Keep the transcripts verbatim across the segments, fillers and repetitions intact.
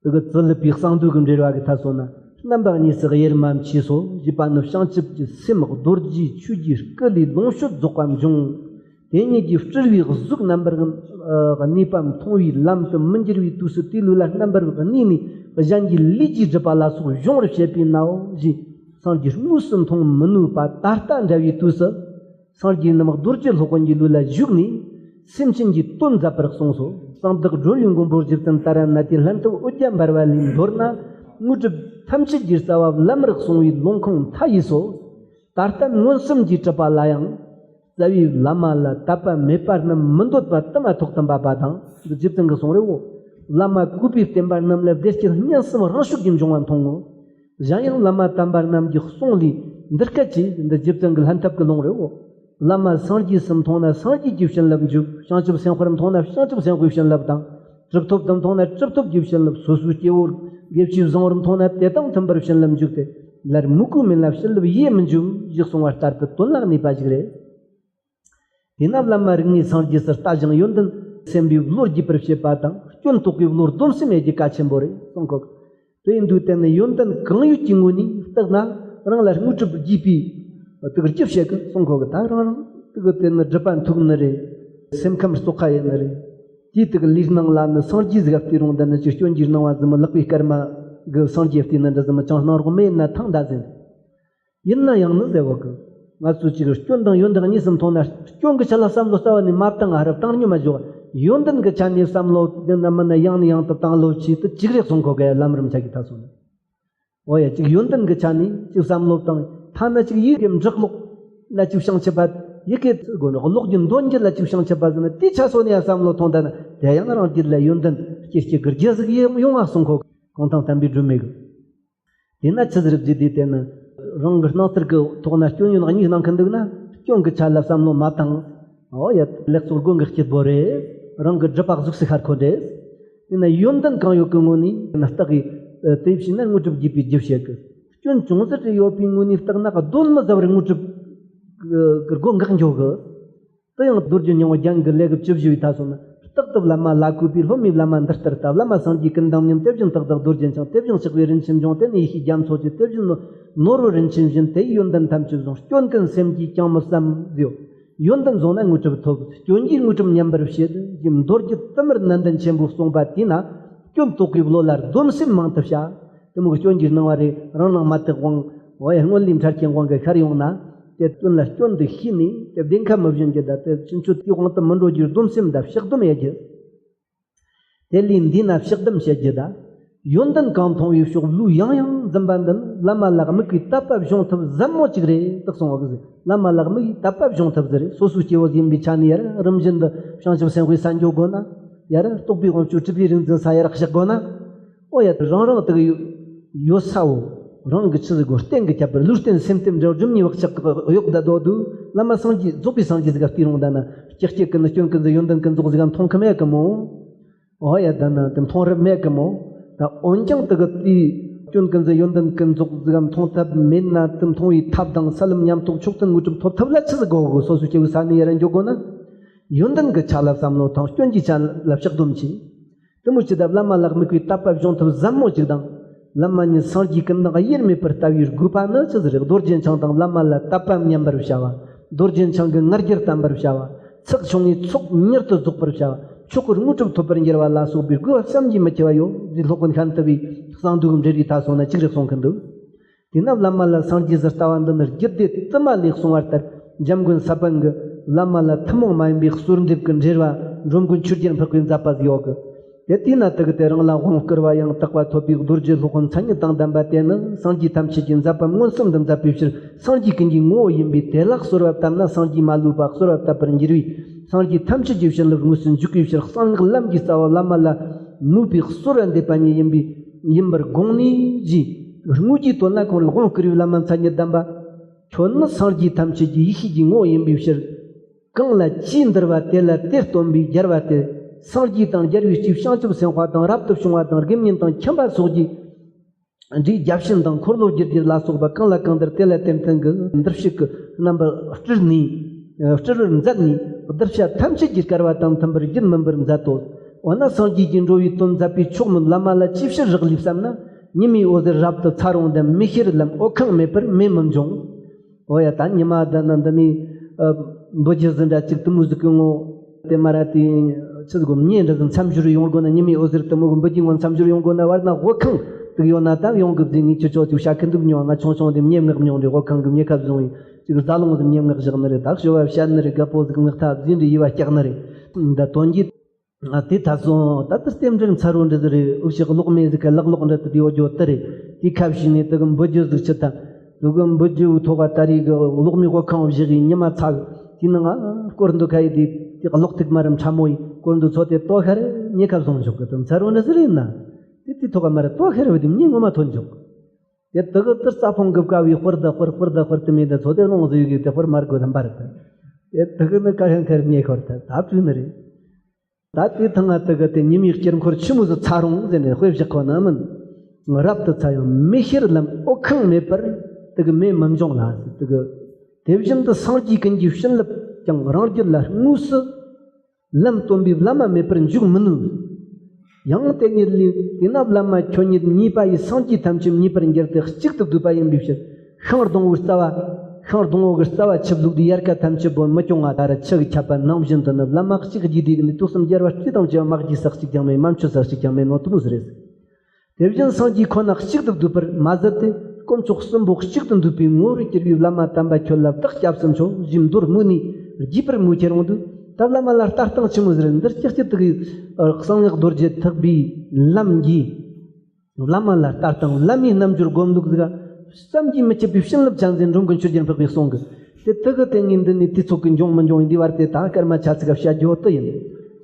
དེ་གི་ཙི་ལི་པའི་གསང་འདུས་ཀྱི་འགྲེལ་བ་གི་ཐད་སོང་ན། རྣམ་པ་གཉིས་སུ་དབྱེར་མ་མཆིས་སོ་ཞེས་པ་ནི། བྱང་ཆུབ་ཀྱི་སེམས་རྡོ་རྗེའི་ཆོས་ཀྱི་སྐུ་ལས་ལོངས་སྤྱོད་རྫོགས་པ་འབྱུང་། དེ་ཉིད་ཀྱིས་སྤྲུལ་པའི་གཟུགས་རྣམ་པར་གནས་པ་མཐོང་བའི་ལམ་དུ་མི་འགྱུར་བའི་དུས་སུ། དེའི་ལུས་ལ་རྣམ་པར་གནས་ནས་གཞན་གྱི་ལུས་ཀྱིས་སྒྲུབ་པ་ལ་སོགས་སྦྱོང་བར་བྱེད་པས་ནའོ་ཞེས། སངས་རྒྱས་དངོས་སུ་མཐོང་མི་ནུས་པ་ད་ལྟ་འདྲ་བའི་དུས་སུ། སངས་རྒྱས་རྣམས་རྡོ་རྗེ་སློབ་དཔོན་གྱི་ལུས་ལ་བཞུགས་ནས། སེམས་ཅན་གྱི་དོན་མཛད་པར་གསུངས་སོ། གསང་བདག་སྒྲོལ་བའི་མགོན་པོ་རྗེ་བཙུན་ཏཱ་ར་ནཱ་ཐའི་ལྷན་ཐབས་འོ་བརྒྱ་འབར་བ་ལས་མདོར་ན། དངོས་གྲུབ་ཐམས་ཅད་ཀྱི་རྩ་བ་བླ་མར་གསུངས་པའི་ལུང་ཁུངས་མཐའ་ཡས་སོ། ད་ལྟ་མངོན་སུམ་གྱིས་གྲུབ་པ་ལ་ཡང་། རྩ་བའི་བླ་མ་ལ་དད་པ་མེད་པ་རྣམས་མི་འདོད་པ་དུ་མ་ཐོག་ཏུ་འབབ་པ་དང་། འདི་རྗེ་བཙུན་གྱི་གསུང་རེད་འོ། བླ་མ་གུས་པའི་བསྟེན་པ་རྣམས་ལ་བདེ་སྐྱིད་སྙན་གསུམ་རང་ཤུགས་ཀྱིས་འབྱུང་བ་མཐོང་ངོ་། གཞན་ཡང་བླ་མ་དམ་པ་རྣམས་ཀྱི་གསུང་ལས་འདི་སྐད་ཅེས། འདི་རྗེ་བཙུན་གྱི་ལྷན་ཐབས་ཀྱི་ལུང་རེད་འོ། བླ་མ་སངས་རྒྱས་སུ་མཐོང་ན་སངས་རྒྱས་ཀྱི་བྱིན་རླབས་འཇུག། བྱང་ཆུབ་སེམས་དཔར་མཐོང་ན་བྱང་ཆུབ་སེམས་དཔའི་བྱིན་རླབས་དང་། གྲུབ་ཐོབ་ཏུ་མཐོང་ན་གྲུབ་ཐོབ་ཀྱི་བྱིན་རླབས། སོ་སོའི་སྐྱེ་བོ་དགེ་བཅུའི་བཟང་པོར་མཐོང་ན་དེ་དང་མཐུན་པར་བྱིན་རླབས་འཇུག་སྟེ། སླར་མོས་གུས་མིན་ལ་བྱིན་རླབས་ཡེ་མི་འཇུག་ཞེས་གསུངས་པ་ལྟར་དུ་དོན་ལ་གནས་པ་ཞིག་རེད། དེས་ན་བླ་མ་རིགས་ལྔའི་སངས་རྒྱས་སུ་ལྟ་ཞིང་ཡོན་ཏན་སེམས་པའི་བློ་རྒྱས་པར་བྱེད་པ་དང་། སྐྱོན་རྟོག་པའི་བློར་སྡོམ་སེམས་ཡེ་རྒྱུ་གལ་ཆེན་པོ་རེད་གསུངས་གོ། དེ་ཡིན་དུས་དེ་ནི་ཡོན་ཏན་གང་ཡོད་ཀྱི་ངོས་ནས་བརྟགས་ན། རང་ལ་དངོས་གྲུབ་རྒྱས་པའི་དེ་གི་རྒྱུ་བཤད་གི་གསུངས་གོ་གི། ད་རང་རང་དེ་གི་དེ་ནི་སྒྲུབ་པ་མཐུག་ནི་རེད། སེམས་ཁམས་བཙོག་ཁ་ཡིན་ནི་རེད། དེའི་དེ་གི་ལུས་སྣང་ལ་ནི་སངས་རྒྱས་ཟིག་ག་བལྟས་རུང་། འདི་ནི་ཅིག་སྐྱོན་གྱི་སྣང་བ་ཟིག་མི་ལག་པའི་སྐར་མ་གི་སངས་རྒྱས་བལྟས་ནི་འདྲ་ཟིག་མི་ཅང་སྣང་རོགས་མེད་ན་ཐང་ད་ཟིན། ཡིན་ན་ཡང་ནི་ཟེར་བ་གི། ང་ཚོས་ཅིག་སྐྱོན་དང་ཡོན་ཏན་གཉིས་སུ་མཐོང་ན། སྐྱོན་གྱི་ཆ་ལ་བསམ་བློ་རྩ་བ་ནས་མ་བཏང་། ཨ་རབ་བཏང་སྙོམས་མ་འཇོག། ཡོན་ཏན་གྱི་ཆ་ནས་བསམ་བློ་དེ་ན་མིན་ན་ཡང་ནས་ཡང་དུ་བཏང་བློ་ཆེ་དུ་ཅིག་རེ་གསུང་གོ་གི། ལམ་རིམ་ཆ་གི་ད་སོང་ནས། འོ་ཡ། ཅིག་ཡོན་ཏན་གྱི་ཆ་ནས་ཅིག་བསམ་བློ་བཏང་། ཐ་ན་ཅིག་ཡི་གེ་འབྲི་ཀློག་ན་ཅིག་བྱང་ཆུབ་པ། ཡི་གེ་དགོས་ནོ་ཀློག་རྒྱུ་འདོན་རྒྱུ་ལ་ཅིག་བྱང་ཆུབ་པ་ཟེར་ན། དེའི་ཆ་སོ་ནས་ཡང་བསམ་བློ་ཐོངས་ད་ན། དེ་ཡང་རང་རྒྱུད་ལ་ཡོན་ཏན་སྐྱེ་སྐྱེ་གི་རྒྱུ་ཟིག་ཡེ་ཡོང་བ་གསུང་གོ། གུང་ཐང་བསྟན་པའི་སྒྲོན་མེ་གི། དེས་ན་ཆི་ཟིག་རེད་ཟེར་དུས། དེ་ནི་རང་གི་སྣང་ཚུལ་གྱི་ཐོག་ན་སྐྱོན་ཡོན་གཉིས་སྣང་གི་འདུག་ན། སྐྱོན་གྱི་ཆ་ལ་བསམ་བློ་མ་བཏང་། འོ་ཡ། ལེགས་ཚོགས་སྒོ་གི་སྐྱིད་པོ་རེད། རང་གི་སྒྲུབ་པ་གཟུགས་སུ་ཤར་ཁོ་རེད། དེས་ན་ཡོན་ཏན་གང་ཡོད་ཀྱི་ངོས་ནས་ནི་བརྟག་གི། དེ་བྱས་ན་དངོས་གྲུབ་རྒྱས་པའི་རྒྱུ་བཤད་གི། སྐྱོན་ཅུང་ཟད་རེ་ཡོད་པའི་ངོས་ནས་བརྟག་ན་གདོན་མི་ཟ་བར་དངོས་གྲུབ་གི་སྒོ་འགག་འགྱོ་གི། དེ་ཡང་རྡོ་རྗེ་སྙིང་པོ་རྒྱན་གྱི་ལེའུ་བཅུ་བཞི་པའི་ཐ་སོང་ན། རྟག་ཏུ་བླ་མ་ལ་གུས་པའི། སློབ་མའི་བླ་མ་འདི་ལྟར་ལྟ། བླ་མ་སངས་རྒྱས་ཀུན་བདག་ཉིད། དེ་བཞིན་རྟག་བདག་རྡོ་རྗེ་འཆང་། དེ་བཞིན་གཤེགས་པའི་རིན་ཆེན་འབྱུང་། དེ་ནི་ཡེ་ཤེས་རྒྱ་མཚོ་ཆེ། དེ་བཞིན་ནོར་བུ་རིན་ཆེན་བཞིན། དེ་ཡི་ཡོན་ཏན་ཐམས་ཅད་བཟུང་། སྐྱོན་ཀུན་སེམས་ཀྱིས་ཀྱང་མི་བསམ་ཡོད། ཡོན་ཏན་བཟུང་ན་དངོས་གྲུབ་ཐོབ། སྐྱོན་གྱིས་དངོས་གྲུབ་ཉམས་པར་བྱེད། ཞེས་མདོ་རྒྱུད་བསྟུད་མར་ནན་ཏན་ཆེན་པོས་གསུངས་པ་དེས་ན། སྐྱོན་རྟོག་གི་བློ་ལ་སྡོམ་སེམས་མང་དུ་བྱ། དེ་མོ་གི་སྐྱོན་གྱི་སྣང་བ་རེ་རང་སྣང་མ་དག་དབང་། འོ་ཡ། སྔོན་ལས་འཕྲལ་གྱི་དབང་གིས་ཤར་ཡོང་ན། དེ་དོན་ལ་སྐྱོན་འདི་ཤེས་ནས་དེ་བདེན་ཁ་མི་སྦྱིན་རྒྱུ་དང་། དེ་ཕྱིན་ཆད་དེའི་དབང་དུ་མི་འགྲོ་རྒྱུར་སྡོམ་སེམས་དང་བཤགས་སྡོམ་ཡེ་རྒྱུ། དེ་ལས་འདས་ན་བཤགས་སྡོམ་བྱེད་རྒྱུ་དང་། ཡོན་ཏན་གང་མཐོང་བའི་ཕྱོགས་ལུས་ཡང་ཡང་འཛིན་པ་འདི་ནི། བླ་མ་ལ་དམིགས་པའི་དད་པ་སྦྱོང་ཐབས་ཟབ་མོ་གཅིག་རེད་དུ་གསུངས་པ་གི། བླ་མ་ལ་དམིགས་པའི་དད་པ་སྦྱོང་ཐབས་ཟེར་རེད། སོ་སོའི་སྐྱེ་བོ་ཡིན་པའི་ཆ་ནས་ཡར་རིམ་བཞིན་དུ་བྱང་ཆུབ་སེམས་དཔའི་ས་འགྱོ་དགོས་ན། ཡར་རྟོགས་པའི་དབང་ཕྱུག་གྲུབ་པའི་རིག་འཛིན་ས་ཡར་གཤེགས་དགོས་ན། ཨོ་ཡ། རང་རང་དག་ཡོད་ས་བོ། རང་གི་ཆི་ཟིག་གོ་གཏན་གྱི་ཁྱད་པར། ལུས་རྟེན་སེམས་རྟེན་འབྲེལ་བ་སྒྲིབ་གཉིས་བག་ཆགས་གཡོག་ད་དོ་དུ། བླ་མ་སངས་རྒྱས་རྫོགས་པའི་སངས་རྒྱས་ཟིག་ག་བལྟས་རུང་ད་ན། ཀྱག་ཀྱག་གི་ནི་སྐྱོན་ཀུན་ཟིག་ཡོན་ཏན་ཀུན་རྫོགས་ཟིག་ག་མཐོང་གི་མེད་གི་མོ། ཨོ་ཡ། ད་ན་དེ་མཐོང་རབས་མེད་གི་མོ། ད་འོན་ཀྱང་དེ་གི་དེའི་སྐྱོན་ཀུན་ཟིག་ཡོན་ཏན་ཀུན་རྫོགས་ཟིག་ག་མཐོང་ཐབས་མེད་ན། དེ་མཐོང་བའི་ཐབས་དང་ས་ལམ་ཉམས་རྟོགས་མཆོག་ཐུན་དངོས་གྲུབ་ཐོབ་ཐབས་ལ་ཆི་ཟིག་དགོ་གི། སོ་སོ་སྐྱེ་བོའི་ས་ནས་ཡར་འགྱོ་དགོ་ན། ཡོན་ཏན་གྱི་ཆ་ལ་བསམ་བློ་དང་། སྐྱོན་གྱི་ཆ་ལ་བཤགས་སྡོམ་བྱེད། དེ་མོ་ཅི་ད་བླ་མ་ལ་དམིགས་པའི་དད་པ་སྦྱོང་ཐབས་ཟབ་མོ་ཅིག་དང་། བླ་མ་ཉིད་སངས་རྒྱས་ཀུན་བདག་དབྱེར་མེད་པར་ལྟ་བའི་དགོས་པ་ནི་ཆི་ཟིག་རེད། རྡོ་རྗེ་འཆང་དང་བླ་མ་ལ་དད་པ་མཉམ་པར་བྱ་བ། རྡོ་རྗེ་འཆང་གི་ང་རྒྱལ་བརྟན་པར་བྱ་བ། ཚེགས་ཆུང་ངུས་ཚོགས་མྱུར་དུ་རྫོགས་པར་བྱ་བ། མཆོག་གི་དངོས་གྲུབ་ཐོབ་པར་འགྱུར་བ་ལ་སོགས་པའི་དགོས་པ་བསམ་གྱིས་མི་ཁྱབ་པ་ཡོད་ཅེས་སློབ་དཔོན་ཤཱནྟ་པའི་གསང་འདུས་ཀྱི་འགྲེལ་བའི་མཐའ་སོང་ན་ཅིག་རེ་གསུང་གི་འདུག། དེས་ན་བླ་མ་ལ་སངས་རྒྱས་སུ་ལྟ་བ་འདི་ནི་རྒྱུད་སྡེ་དུ་མ་ལས་གསུངས་པ་ལྟར། འཇམ་མགོན་ས་པཎ་གྱིས་བླ་མ་ལ་ཐུན་མོང་མ་ཡིན་པའི་གསོལ་འདེབས་ཀྱི་འགྲེལ་བ་འགྲོ་མགོན་ཆོས་རྒྱལ་འཕགས་པའི་མཛད་པ་ཟིག་ཡོད་གི། དེ་དུས་ན་དེ་གི་དེ་རང་ལ་དབང་བསྐུར་བ་ཡང་དག་པ་ཐོབ་པའི་རྡོ་རྗེ་སློབ་དཔོན་མཚན་ཉིད་དང་ལྡན་པ་དེ་ནི། སངས་རྒྱས་ཐམས་ཅད་ཀྱི་མཛད་པ་མངོན་སུམ་དུ་མཛད་པའི་ཕྱིར། སངས་རྒྱས་ཀུན་གྱི་ངོ་བོ་ཡིན་པས། དེ་ལ་གསོལ་བ་བཏབ་ན་སངས་རྒྱས་མ་ལུས་པ་གསོལ་བ་བཏབ་པར་འགྱུར་བས། སངས་རྒྱས་ཐམས་ཅད་ཀྱི་བྱིན་རླབས་དངོས་སུ་འཇུག་པའི་ཕྱིར། གསང་སྔགས་ལམ་གྱི་རྩ་བ་བླ་མ་ལ་མོས་པའི་གསོལ་བ་འདེབས་པ་ཉིད་ཡིན་པའི་ཡིན་པར་དགོངས་ནས་ཞེས། དངོས་ཀྱི་དོན་ལ་ཁོང་རང་དབང་བསྐུར་བའི་བླ་མ་མཚན་ཉིད་ལྡན་པ། ཁྱོད་ནི་སངས་རྒྱས་ཐམས་ཅད་ཀྱི་ཡེ་ཤེས་ཀྱི་ངོ་བོ་ཡིན་པའི་ཕྱིར། གང་ལ་ཇི་འདུལ་བ་དེ་ལ་དེ་སྟོན་པའི་རྒྱལ་བ་སྟེ། སངས་རྒྱས་དང་རྒྱལ་བའི་སྤྱི་བྱང་ཆུབ་སེམས་དཔའ་དང་རབ་ཏུ་བྱུང་བ་དང་དགེ་བསྙེན་དང་ཁྱིམ་པ་སོགས་ཀྱི་འབྲས་བརྒྱ་བྱིན་དང་འཁོར་ལོ་རྒྱུ་རྒྱུ་ལ་སོགས་པ་གང་ལ་གང་འདུལ་དེ་ལ་བརྟེན་བརྟེན་གྱི་འདུལ་བྱེད་ཀྱི་རྣམ་པར་སྤྲུལ་ནས། སྤྲུལ་པར་མཛད་ནས་གདུལ་བྱ་ཐམས་ཅད་ཀྱི་སྐལ་བ་དང་མཐུན་པར་རྒྱུད་སྨིན་པར་མཛད་དོ། འོ་ན་སངས་རྒྱས་ཀྱི་འགྲོ་བའི་དོན་མཛད་པའི་མཆོག་དམན་བླ་མ་ལ་ཅིའི་ཕྱིར་རག་ལས་བསམ་ན། ཉི་མའི་འོད་ཟེར་རབ་ཏུ་འཚར་རུང་དང་། མི་ཤེར་ལམ་འོད་ཁེངས་མེད་པར་མེ་མི་འབྱུང་། འོ་ཡ། ད་ཉི་མ་འདི་ནི་འདི་ནི་ཨ་འབུ་རྒྱུ་ཟིག་འདྲ་ཅིག་དེ་མོ་ཟིག་གི་ངོ་། དེ་མ་ར་དེ་ཆི་ཟིག་གོ། མེ་འདྲ་ཟིག་མཚམས་སྦྱོར་ཡོང་དགོས་ན། ཉི་མའི་འོད་ཟེར་དེ་མོ་གི་འབུ་རྒྱུའི་ངོ་མཚམས་སྦྱོར་ཡོང་དགོས་ན། བར་ན་འོད་ཁེངས་ཟིག་ཡོད་ན་ད་ཡོང་གི་ཟིག་ངས་ཁྱེད་ཆོ་ཅིག་བཤད་གི་འདུག་མྱོང་། ང་ཆུང་ཆུང་དེ་མེ་མངགས་མྱོང་རེད། འོད་ཁེངས་གི་མེ་ཁ་བཟུང་བའི་ཅིག་རྫ་ལུང་ཟིག་མེ་མངགས་བཞག་ནི་རེད། ད་ཞོ་བ་བཤད་ནི་རེད། རྒད་པོ་ཟིག་མངགས་ཐབས་ཟིན་རེད། ཡིད་བ་སྐྱག་ནི་རེད། ད་དོན་གྱིས། ཨ། དེ་ད་སོང་། ད་ལྟ་རྟེན་འབྲེལ་མཚར་བོ་འདྲ་ཟིག་རེད། འུ་ཅག་གློག་མེ་ཟིག་གི་ལག་གློག་འདྲ་དེ་དེའོ་འགྱོ་དེ་རེད། དེ་ཁ་བྱས་ནས་དེ་གི་འབུ་རྒྱུ་ཟིག་ཆི་ད། དེ་གི་འབུ་རྒྱུ་ཐོག་ག་ད་རེས་གི་གློག་མེ་འོད་ཁེངས་བཞག་གི་ཉི་མ་ཚ་གི། དེ་ནི་ང་སྐོར་འདུག་ཁ་ཡི་དེ་དེ་གློག་ཐིག་མ་རེད། ཕྲ་མོ་ཡི་སྐོར་འདུག་ཚོ་དེ་ལྟོ་ཁ་རེ་ཉེ་ཁ་བཟུང་འཇོག་གི། དེ་མཚར་བོ་འདྲ་ཟིག་རེད་ན། དེ་དེ་ཐོག་ག་མ་རེད། ལྟོ་ཁ་རེ་བ་དེ་མྱི་ངོ་མ་ཐོན་འཇོག། དེ་དེ་གི་དེ་རྩྭ་ཕུང་གི་བཀབ་བའི་དཔེར་ད་དཔེར། དཔེར་ད་དཔེར་དེ་མེད་ད། ཚོ་དེ་རླུང་ཟིག་གི་དེ་དཔེར་མར་གོ་དམ་པ་རེད། དེ་དེ་གི་ནི་ཀ་ཤང་ཁར་ཉེ་ཁོར་ད་ད་བྲུས་ནི་རེད། ད་དེ་ཐང་ང་དེ་གི་དེ་ཉི་མའི་དཀྱིལ་འཁོར་ཆི་མོ་ཟིག་འཚར་རུང་ཟེར་ནས་དཔེ་བཞག་ཁོ་ན་མིན། རབ་ཏུ་འཚར་ཡང་མི་ཤེར་ལམ་འོད་ཁེངས་མེད་པར་དེ་གི་མེ་མི་འབྱུང་ལ་ཟེར། དེ་གི་དེ་བཞིན་དུ་སངས་རྒྱས་ཀུན་གྱི་བྱིན་རླབས་ཀྱང་རང་རྒྱུད་ལ་དངོས་སུ་ལམ་སྟོན་པའི་བླ་མ་མེད་པར་འཇུག་མི་ནུས། ཡང་དེ་ཉིད་ལས་དེས་ན་བླ་མ་ཁྱོད་ཉིད་ཉེས་པ་ཡི་སངས་རྒྱས་ཐམས་ཅད་ངེས་པར་འགྱུར་ཏེ་གཅིག་ཏུ་བསྡུས་པ་ཡིན་པའི་ཕྱིར། ཤིང་སྡོང་བོའི་རྩ་བ། ཤིང་སྡོང་བོ་གི་རྩ་བ་ཆུ་བླུགས་ཏེ་ཡལ་ག་ཐམས་ཅད་པོ་མི་སྐྱོང་བ་ལྟར་ཆུ་གིས་ཁྱབ་པ་ནང་བཞིན་དུ་ནི། བླ་མ་གཅིག་རྒྱུད་སྡེ་གི་ནི་དུག་གསུམ་རྒྱལ་བ་སྤྱི་དང་བཅས་པ་དམག་རྒྱུའི་ས་གཅིག་ཀྱང་མེད། མ་མཆོད་ས་གཅིག་ཀྱང་མེད་ནོ་དེ་མོ་ཟིག་རེད། དེ་བཞིན་སངས་རྒྱས་ཁོ་ན་གཅིག་ཏུ་བསྡུས་པར་མ་ཟད་དེ། དཀོན་མཆོག་གསུམ་པོ་གཅིག་ཏུ་འདུས་པའི་ངོ་བོར་གྱུར་པའི་བླ་མ་དམ་པ་ཁྱོད་ལ་བདག་སྐྱབས་སུ་མཆིའོ། ཞེས་མདོར་མོས་ནས་རྒྱས་པར་མོས་ཁྱེར་འོང་དུས། ད་བླ་མ་ལ་ལྟ་སྟངས་ཆི་མོ་ཟིག་རེད། འདིར་ཅིག་ཅིག་དེ་གི་གསང་སྔགས་རྡོ་རྗེ་ཐེག་པའི་ལམ་གྱིས། བླ་མ་ལ་ལྟ་སྟངས། བླ་མའི་རྣལ་འབྱོར་སྒོམ་ལུགས་ཟིག་བསམ་གྱིས་མི་ཁྱབ་པའི་བྱིན་རླབས་ཅན་ཟེར། འགྲོ་མགོན་ཆོས་རྒྱལ་འཕགས་པས་གསུངས་གི། དེ་དེ་གི་དེ་ངས་འདི་ནས་དུས་ཚོད་ཀྱིས་འབྱུང་མི་འབྱུང་ཡིན་འདི་བར་དེ་ད་སྐར་མ་ཆ་ཚིག་ག་བཤད་རྒྱུ་དེ་ཡིན།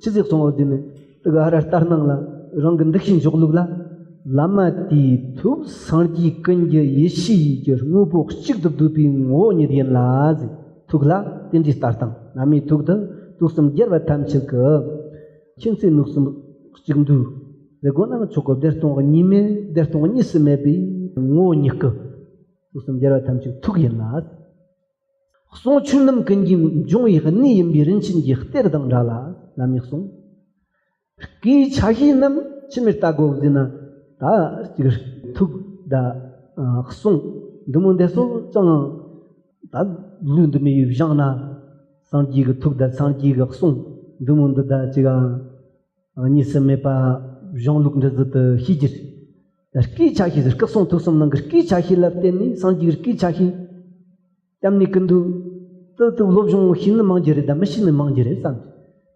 ཆི་ཟིག་གསུངས་འོ་དེ་ནི། དེ་གི་ཧ་ར་ལྟར་སྣང་ལ་རང་གི་འདུ་ཤེས་འཇོག་ལུགས་ལ། བླ་མ་དེའི་ཐུགས་སངས་རྒྱས་ཀུན་གྱི་ཡེ་ཤེས་ཀྱི་དངོས་པོ་གཅིག་ཏུ་བསྡུས་པའི་ངོ་བོ་ཉིད་ཡིན་ལ་ཟེར། ཐུགས་ལ་དེ་འདྲའི་ལྟ་སྟངས། བླ་མའི་ཐུགས་དེ་དུག་གསུམ་རྒྱལ་བ་ཐམས་ཅད་ཀྱི་མཁྱེན་བརྩེ་གནས་གསུམ་གཅིག་འདུས་ཟེར་དགོས་ན་ཆོག་གི། བདེ་སྟོང་གཉིས་མེད། བདེ་སྟོང་གཉིས་སུ་མེད་པའི་ངོ་བོ་ཉིད་ཀྱི་དུག་གསུམ་རྒྱལ་བ་ཐམས་ཅད་ཐུགས་ཡིན་ལ། གསུང་ཆོས་རྣམས་ཀུན་གྱི་འབྱུང་བའི་གནས་ཡིན་པའི་རིན་ཆེན་གྱི་གཏེར་དང་འདྲ་ལ། བླ་མའི་གསུང་གི་ཆ་ཤས་རྣམས་ཆི་མོར་ལྟ་དགོས་ཟེར་ན། ད་ཅིག་ཐུགས་དང་གསུང་འདི་མོ་འདི་ཚོ་ཅང་ད་ལུས་འདི་མོ་བཞེངས་ན། སངས་རྒྱས་ཀྱི་ཐུགས་དང་སངས་རྒྱས་ཀྱི་གསུང་འདི་མོ་འདི་ད་ཅིག་གཉིས་སུ་མེད་པ་གཞུང་ལུགས་འདི་ཚོ་དེ་ཤེས་རྒྱུ་རེད། ད་སྐད་ཆ་ཤེས་ཟེར། སྐུ་གསུང་ཐུགས་གསུམ་ནང་གི་སྐད་ཆ་ཤེས་ལ་བརྟེན་ནས་སངས་རྒྱས་ཀྱི་སྐད་ཆ་ཤེས། གཏམ་ནི་ཀུན་འདུས་དེ་དེ་སློབ་སྦྱོང་ཤེས་ནི་མང་རྒྱུ་རེད། ད་མི་ཤེས་ནི་མང་རྒྱུ་རེད་བསམ།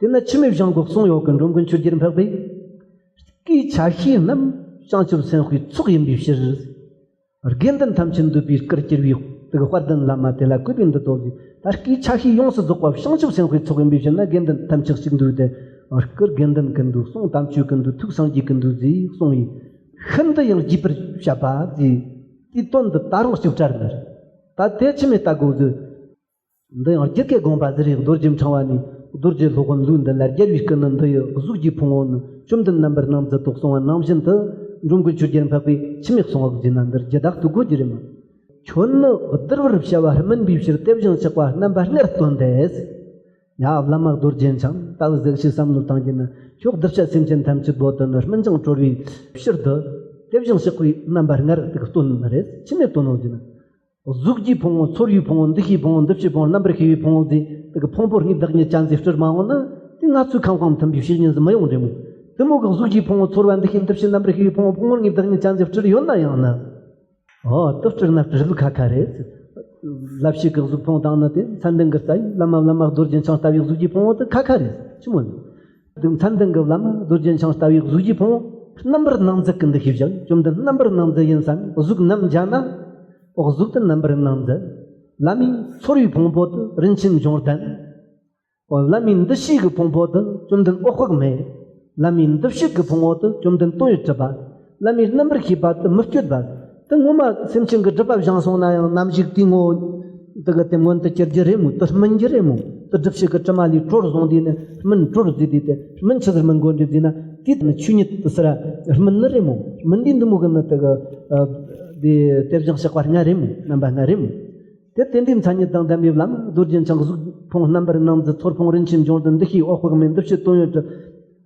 དེ་ན་ཆི་མོ་བཞེངས་དགོས་གསུང་ཡོད་གི། འགྲོ་མགོན་ཆོས་རྒྱལ་འཕགས་པས། སྐད་ཆ་ཤེས་རྣམས་བྱང་ཆུབ་སེམས་དཔའི་ཚོགས་ཡིན་པའི་ཕྱིར། དགེ་འདུན་ཐམས་ཅད་འདུས་པའི་སྐུར་གྱུར་པའི་དེ་གི་དཔལ་ལྡན་བླ་མ་དེ་ལ་གུས་པས་འདི་ལྟོས་ཟེར། ད་སྐད་ཆ་ཤས་ཡོངས་སུ་རྫོགས་པ་བྱང་ཆུབ་སེམས་དཔའི་ཚོགས་ཡིན་པའི་ཕྱིར་ན། དགེ་འདུན་ཐམས་ཅད་གཅིག་འདུས་ཏེ། སྐུ་དགེ་འདུན་ཀུན་འདུས། གསུང་དམ་ཆོས་ཀུན་འདུས། ཐུགས་སངས་རྒྱས་ཀུན་འདུས་ཟེར་གསུངས་ཡིན། ཤིན་ཏུ་ཡང་རྒྱས་པར་བཤད་པ་ཟེར། དེའི་དོན་འདི་ད་རུང་ལྕོགས་གྲ་རེད། ད་དེ་ཆི་མོ་ལྟ་དགོས་ཟེར། འདི་ཡང་རྒྱུད་ཀྱི་དགོངས་པ་ཟེར་རེད། རྡོ་རྗེ་འཆང་བ་ནས་རྡོ་རྗེ་སློབ་དཔོན་ལུགས་འདི་ལ་རྒྱལ་བའི་སྐུ་ནི་འདི་ཡི་གཟུགས་ཀྱི་ཕུང་པོ་ནི་བཅོམ་ལྡན་རྣམ་པར་སྣང་མཛད་དུ་གསུངས་པ་ནང་བཞིན་དུ། འགྲོ་མགོན་ཆོས་རྒྱལ་འཕགས་པས་ཆི་མོ་གསུངས་པ་ཟེར་ན། འདིར་རྒྱུད་དག་ཏུ་དགོས་རྒྱུ་རེད་མོད། ཁྱོད་ནི་བསྡུར་བར་བྱ་བ་སྨིན་པའི་ཕྱིར། དེ་བཞིན་གཤེགས་པ་རྣམ་པ་ལྔར་སྟོན་ཏེ། ཡ་བླ་མ་རྡོ་རྗེ་འཆང་ད་གཟིགས་ཤིག་བསམ་བློ་བཏང་རྒྱུ་ན། ཁྱོད་གདུལ་བྱ་སེམས་ཅན་ཐམས་ཅད་པོ་དེ་ནི་སྨིན་ཅིང་གྲོལ་བའི་ཕྱིར་དུ། དེ་བཞིན་གཤེགས་པའི་རྣམ་པ་ལྔར་དེ་གི་སྟོན་ནི་རེད། ཆི་མོ་སྟོན་ནོ་ཟེར་ན། གཟུགས་ཀྱི་ཕུང་པོ། ཚོར་བའི་ཕུང་པོ། འདུ་ཤེས་ཕུང་པོ། འདུ་བྱེད་ཕུང་པོ། རྣམ་པར་ཤེས་པའི་ཕུང་པོ་དེ་དེ་གི་ཕུང་པོ་ལྔའི་བདག་ཉིད་ཅན་ཟིག་སྤྲུལ་མ་འོང་ན། དེ་ང་ཚོའི་ཁམས་དབང་མཐུན་པའི་བཤེས་གཉེན་ཟིག་མི་ཡོང་རེད་མོད། དེ་མོ་གི་གཟུགས་ཀྱི་ཕུང་པོ། ཚོར་བ། འདུ་ཤེས། འདུ་བྱེད། རྣམ་པར་ཤེས་པའི་ཕུང་པོ། ཕུང་པོ་ལྔའི་བདག་ཉིད་ཅན་ཟིག་སྤྲུལ་ཡོད་ན་ཡང་ན། ཨོ། དེ་སྤྲུལ་ན་སྤྲུལ་ཁ་ཁ་རེད། ལབ་བཤད་ཀྱི་གཟུགས་ཕུང་བཏང་ནི་དེ་མཚན་ལྡན་གྱི་རྩ་བའི་བླ་མ་བླ་མ་རྡོ་རྗེ་འཆང་ལྟ་བུའི་གཟུགས་ཀྱི་ཕུང་པོ་དེ་ཁ་ཁ་རེད། ཆི་མོ་ནི། དེ་མཚན་ལྡན་གྱི་བླ་མ་རྡོ་རྗེ་འཆང་ལྟ་བུའི་གཟུགས་ཀྱི་ཕུང་པོ་རྣམ་པར་སྣང་མཛད་ཀྱི་འདུ་ཤེས་བཞག། བཅོམ་ལྡན་རྣམ་པར་སྣང་མཛད་ཡིན་བསམ། གཟུགས་རྣམ་སྦྱར་ན། འོ་གཟུགས་དེ་རྣམ་པར་སྣང་མཛད། བླ་མའི་ཚོར་བའི་ཕུང་པོ་དེ་རིན་ཆེན་འབྱུང་ལྡན། འོ་བླ་མའི་འདུ་ཤེས་ཀྱི་ཕུང་པོ་དེ་བཅོམ་ལྡན་འོད་དཔག་མེད། བླ་མའི་འདུ་བྱེད་ཀྱི་ཕུང་པོ་དེ་བཅོམ་ལྡན་དོན་ཡོད་གྲུབ་པ། བླ་མའི་རྣམ་པར་ཤེས་པ་དེ་མི་བསྐྱོད་པ། དེ་ངོ་མ་སེམས་ཅན་གྱི་སྒྲིབ་པ་སྦྱངས་སོང་ན་ཡང་ནམ་ཞིག་དེའི་ངོ་བོ་དེ་གི་དེ་མངོན་དུ་གྱུར་རྒྱུ་རེད་མོད། དེ་སྨིན་རྒྱུ་རེད་མོད། དེ་སྒྲིབ་བྱེད་ཀྱི་དྲི་མ་ལས་གྲོལ་སོང་དུས་ནི་སྨིན་གྲོལ་ཟེར་དུས་དེ། སྨིན་ཆི་ཟིག་སྨིན་དགོས་འདུག་ཟེར་ན། དེ་ནི་ཆོས་ཉིད་དེ་ཟེར་ར་སྨིན་ནི་རེད་མོད། སྨིན་དུས་འདི་མོ་གི་ནི་དེ་གི་དེ་དེ་བཞིན་གཤེགས་པ་ལྔ་རེད་མོད། རྣམ་པ་ལྔ་རེད་མོད། དེ་དེ་འདྲའི་མཚན་ཉིད་དང་ལྡན་པའི་བླ་མ་རྡོ་རྗེ་འཆང་གི་གཟུགས་ཕུང་རྣམ་པར་སྣང་མཛད། ཚོར་ཕུང་རིན་ཆེན་འབྱུང་ལྡན། འདུ་ཤེས་འོད་དཔག་མེད། འདུ་བྱེད་དོན་ཡོད་གྲུབ།